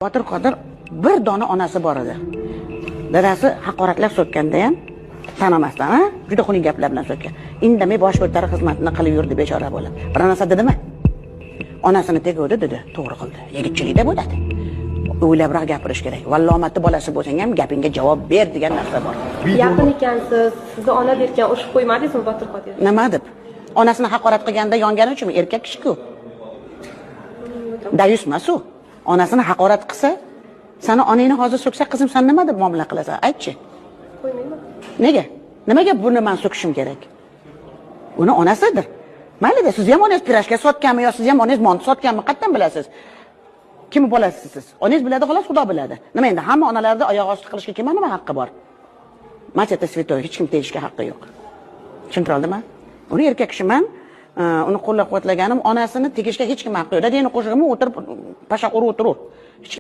Botir Qodir bir dona onasi bor edi. Dadasi haqoratlab so'kkanda ham tanimasdan, ha? Juda xunuk gaplar bilan so'kkan. Indamay bosh ko'tarib xizmatini qilib yurdi bechora bola. Bir narsa dedimi? Onasini teguvdi dedi, to'g'ri qildi. Yigitchilikda bo'ladi. O'ylabroq gapirish kerak. Vallomatni bolasi bo'lsang ham gapingga javob ber degan narsa bor. Yaqin ekansiz, sizni ona bergan urishib qo'ymadingizmi Botir Qodir? Nima deb? Onasini haqorat qilganda yongani uchunmi? Erkak kishi-ku. Dayus emas u. Onasini haqorat qilsa, sani onangni hozir so'ksa, qizim, san nima deb muomala qilasan? Aytchi. Qo'ymayman. Nega? Nimaga buni man so'kishim kerak? Uni onasidir. Maylida, siz ham onangiz pirojka sotganmi yo siz ham onangiz mont sotganmi, qayerdan bilasiz? Kimni bolasisiz? Onangiz biladi, xolos, Xudo biladi. Nima endi hamma onalarni oyoq osti qilishga kimga nima haqqi bor? Мать — это святой, hech kim tegishga haqqi yo'q. Tushuntira oldimmi? Uni erkak kishiman, uni qo'llab-quvvatlaganim, onasini tegishga hech kim haqqi yo'q. Dadangni qo'shig'imni o'tirib pashaq urib o'tirur.